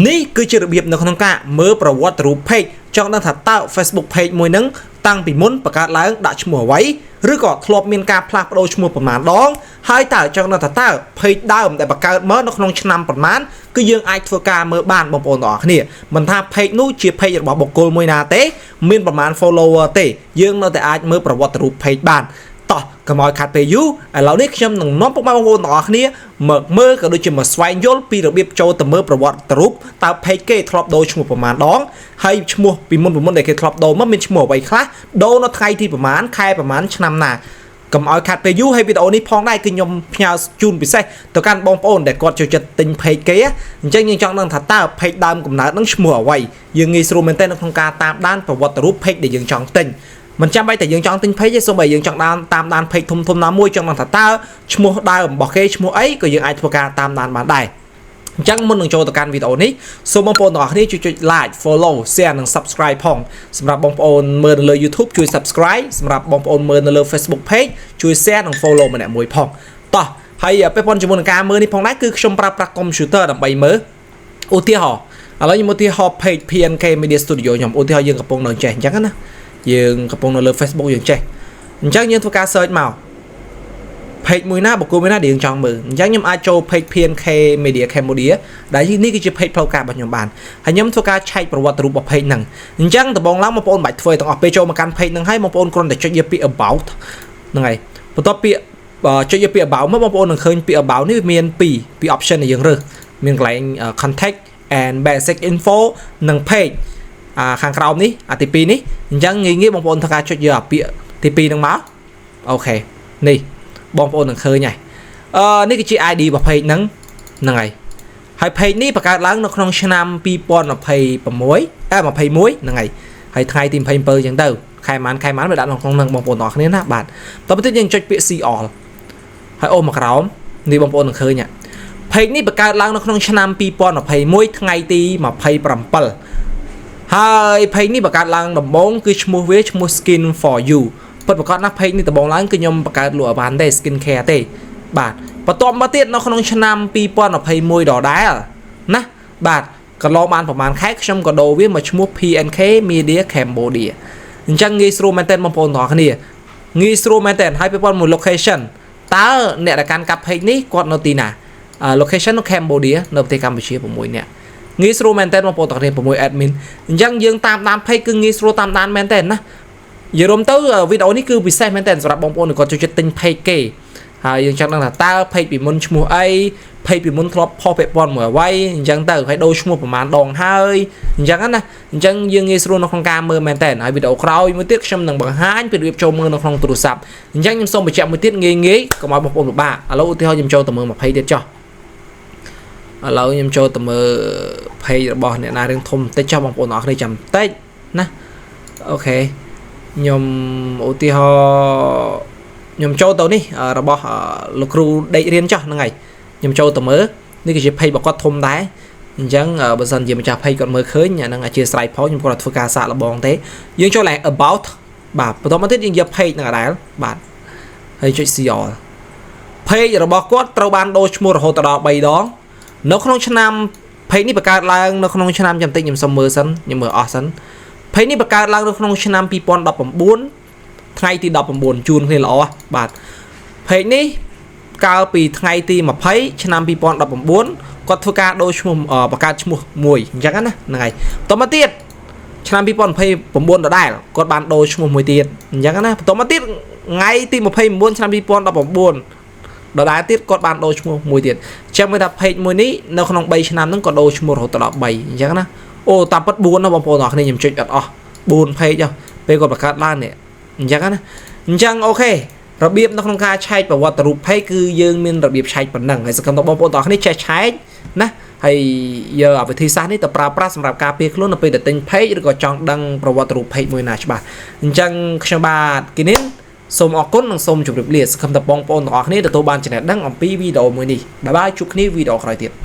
នេះគឺជារបៀបនៅក្នុងការមើលប្រវត្តិរូប page ចង់ដឹងថាតើ Facebook page មួយហ្នឹងតាំងពីមុនបង្កើតឡើងដាក់ឈ្មោះអ្វីឬក៏ធ្លាប់មានការផ្លាស់ប្ដូរឈ្មោះប្រមាណដងហើយតើចង់ដឹងថាតើ page ដើមដែលបង្កើតមកនៅក្នុងឆ្នាំប្រមាណគឺយើងអាចធ្វើការមើលបានបងប្អូនទាំងអស់គ្នាមិនថា page នោះជា page របស់បុគ្គលមួយណាទេមានប្រមាណ follower ទេយើងនៅតែអាចមើលប្រវត្តិរូប page បានតោះកុំឲ្យខាត់ពេលយូរឥឡូវនេះខ្ញុំនឹងនាំពុកម៉ែបងប្អូនទាំងអស់គ្នាមកមើលក៏ដូចជាមកស្វែងយល់ពីរបៀបចូលទៅមើលប្រវត្តិរូបតើ page គេធ្លាប់ដូរឈ្មោះប្រមាណដងហើយឈ្មោះពីមុនពីមុនដែលគេធ្លាប់ដូរមកមានឈ្មោះអ្វីខ្លះដូរនៅថ្ងៃទីប្រមាណខែប្រមាណឆ្នាំណាកុំឲ្យខាត់ពេលយូរហើយវីដេអូនេះផងដែរគឺខ្ញុំផ្ញើជូនពិសេសទៅកាន់បងប្អូនដែលគាត់ចូលចិត្តទិញ page គេអញ្ចឹងយើងចង់ដឹងថាតើ page ដើមកំណើតនឹងឈ្មោះអ្វីយើងងាយស្រួលមែនទែននៅក្នុងការតាមដានប្រវត្តិរូប page ដែលយើងចង់ទិញមិនចាំបាច់តែយើងចង់ទិញ page ទេសូម្បីយើងចង់តាមដាន page ធំធំណាមួយចង់ដឹងថាតើឈ្មោះដើមរបស់គេឈ្មោះអីក៏យើងអាចធ្វើការតាមដានបានដែរអញ្ចឹងមុននឹងចូលទៅកាន់វីដេអូនេះសូមបងប្អូនទាំងអស់គ្នាជួយចុច like follow share និង subscribe ផងសម្រាប់បងប្អូនមើលនៅលើ YouTube ជួយ subscribe សម្រាប់បងប្អូនមើលនៅលើ Facebook page ជួយ share និង follow ម្នាក់មួយផងតោះហើយពេលប៉ុនជាមួយនឹងការមើលនេះផងដែរគឺខ្ញុំប្រើប្រាស់ computer ដើម្បីមើលឧទាហរណ៍ឥឡូវខ្ញុំឧទាហរណ៍ page PNK Media Studio ខ្ញុំឧទាហរណ៍យើងកំពុងនៅចេះអញ្ចឹងណាយើងកំពុងនៅលើ Facebook យើងចេះអញ្ចឹងយើងធ្វើការ search មក page មួយណាបុគ្គលមួយណាដែលយើងចង់មើលអញ្ចឹងខ្ញុំអាចចូល page PNK Media Cambodia ដែលនេះគឺជា page ផ្លូវការរបស់ខ្ញុំបានហើយខ្ញុំធ្វើការឆែកប្រវត្តិរូបរបស់ page ហ្នឹងអញ្ចឹងដំបូងឡើងបងប្អូនមិនបាច់ធ្វើទាំងអស់ពេលចូលមកកាន់ page ហ្នឹងហើយបងប្អូនគ្រាន់តែចុចយកពាក្យ about ហ្នឹងហើយបន្ទាប់ពាក្យចុចយកពាក្យ about មកបងប្អូននឹងឃើញពាក្យ about នេះវាមាន2ពីរ option ដែលយើងរើសមានកន្លែង contact and basic info និង page អាខាងក្រោមនេះអាទី2នេះអញ្ចឹងងាយងាយបងប្អូនធ្វើការចុចយកអាពាក្យទី2ហ្នឹងមក OK នេះបងប្អូននឹងឃើញហើយអឺនេះគឺជា ID របស់ page ហ្នឹងហ្នឹងហើយហើយ page នេះបង្កើតឡើងនៅក្នុងឆ្នាំ2026អឺ21ហ្នឹងហើយហើយថ្ងៃទី27អញ្ចឹងទៅខែម៉ានខែម៉ានវាដាក់ក្នុងហ្នឹងបងប្អូនទាំងអស់គ្នាណាបាទតទៅទៀតយើងចុចពាក្យ see all ហើយអូសមកក្រោមនេះបងប្អូននឹងឃើញ page នេះបង្កើតឡើងនៅក្នុងឆ្នាំ2021ថ្ងៃទី27ហើយ page នេះបង្កើតឡើងដំបូងគឺឈ្មោះវាឈ្មោះ Skin for You ពិតប្រាកដណាស់ page នេះដំបូងឡើងគឺខ្ញុំបង្កើតលក់អវ៉ាន់ទេ skin care ទេបាទបន្ទាប់មកទៀតនៅក្នុងឆ្នាំ2021ដដែលណាបាទកន្លងបានប្រហែលខែខ្ញុំក៏ដូរវាមកឈ្មោះ PNK Media Cambodia អញ្ចឹងងាយស្រួលមែនទែនបងប្អូនទាំងអស់គ្នាងាយស្រួលមែនទែនហើយពាក់ព័ន្ធមួយ location តើអ្នកដែលកាន់កាប់ page នេះគាត់នៅទីណា location នៅ Cambodia នៅប្រទេសកម្ពុជា6នាក់ងាយស្រួលមែនទែនបងប្អូនទាំងគ្នា6 admin អញ្ចឹងយើងតាមដាន page គឺងាយស្រួលតាមដានមែនទែនណានិយាយរួមទៅវីដេអូនេះគឺពិសេសមែនទែនសម្រាប់បងប្អូនដែលគាត់ចូលចិត្តទិញ page គេហើយយើងចង់ដឹងថាតើ page ពីមុនឈ្មោះអី page ពីមុនធ្លាប់ផុសពាក់ព័ន្ធមួយអ្វីអញ្ចឹងទៅហើយដូរឈ្មោះប្រហែលដងហើយអញ្ចឹងណាអញ្ចឹងយើងងាយស្រួលនៅក្នុងការមើលមែនតើហើយវីដេអូក្រោយមួយទៀតខ្ញុំនឹងបង្ហាញពីរបៀបចូលមើលនៅក្នុងទូរស័ព្ទអញ្ចឹងខ្ញុំសូមបញ្ជាក់មួយទៀតងាយងាយកុំឲ្យបងប្អូនពិបាកឥឡូវឧទាហរណ៍ខ្ញុំចូលទៅមើល20ទៀតចុះឥឡូវខ្ញុំចូលទៅមើល page របស់អ្នកណារឿងធំបន្តិចចុះបងប្អូនទាំងអស់គ្នាចាំបន្តិចណា OK ខ្ញុំឧទាហរណ៍ខ្ញុំចូលទៅនេះរបស់លោកគ្រូដេករៀនចុះហ្នឹងហើយខ្ញុំចូលទៅមើលនេះគឺជា page របស់គាត់ធំដែរអញ្ចឹងបើសិនជាម្ចាស់ page គាត់មើលឃើញអាហ្នឹងអធិស្ឋានផងខ្ញុំគាត់ធ្វើការសាកល្បងទេយើងចូលឡើង about បាទបន្តមកទៀតយើងយក page ហ្នឹងអដែលបាទហើយចុច see all page របស់គាត់ត្រូវបានដូរឈ្មោះរហូតដល់3ដងនៅក្នុងឆ្នាំ page នេះបង្កើតឡើងនៅក្នុងឆ្នាំចាំតិចខ្ញុំសុំមើលសិនខ្ញុំមើលអស់សិន page នេះបង្កើតឡើងនៅក្នុងឆ្នាំ2019ថ្ងៃទី19ជួនគ្នាល្អបាទ page នេះកាលពីថ្ងៃទី20ឆ្នាំ2019គាត់ធ្វើការដូរឈ្មោះបង្កើតឈ្មោះមួយអញ្ចឹងណាហ្នឹងហើយបន្តមកទៀតឆ្នាំ2029ដដែលគាត់បានដូរឈ្មោះមួយទៀតអញ្ចឹងណាបន្តមកទៀតថ្ងៃទី29ឆ្នាំ2019ដដែលទៀតគាត់បានដូរឈ្មោះមួយទៀតអញ្ចឹងមានថា page មួយនេះនៅក្នុង3ឆ្នាំហ្នឹងក៏ដូរឈ្មោះរហូតដល់3អញ្ចឹងណាអូតាមពិត4ណាបងប្អូនទាំងអស់គ្នាខ្ញុំចុចអត់អស់4 page ចុះពេលគាត់បង្កើតឡើងនេះអញ្ចឹងណាអញ្ចឹង OK របៀបនៅក្នុងការឆែកប្រវត្តិរូប page គឺយើងមានរបៀបឆែកប៉ុណ្ណឹងហើយសង្ឃឹមថាបងប្អូនទាំងអស់គ្នាចេះឆែកណាហើយយកអាវិធីសាស្ត្រនេះទៅប្រើប្រាស់សម្រាប់ការពារខ្លួននៅពេលដែលទិញ page ឬក៏ចង់ដឹងប្រវត្តិរូប page មួយណាច្បាស់អញ្ចឹងខ្ញុំបាទគីនីនសូមអរគុណនិងសូមជម្រាបលាសង្ឃឹមថាបងប្អូនទាំងអស់គ្នាទទួលបានចំណេះដឹងអំពីវីដេអូមួយនេះbye bye ជួបគ្នាវីដេអូក្រោយទៀត។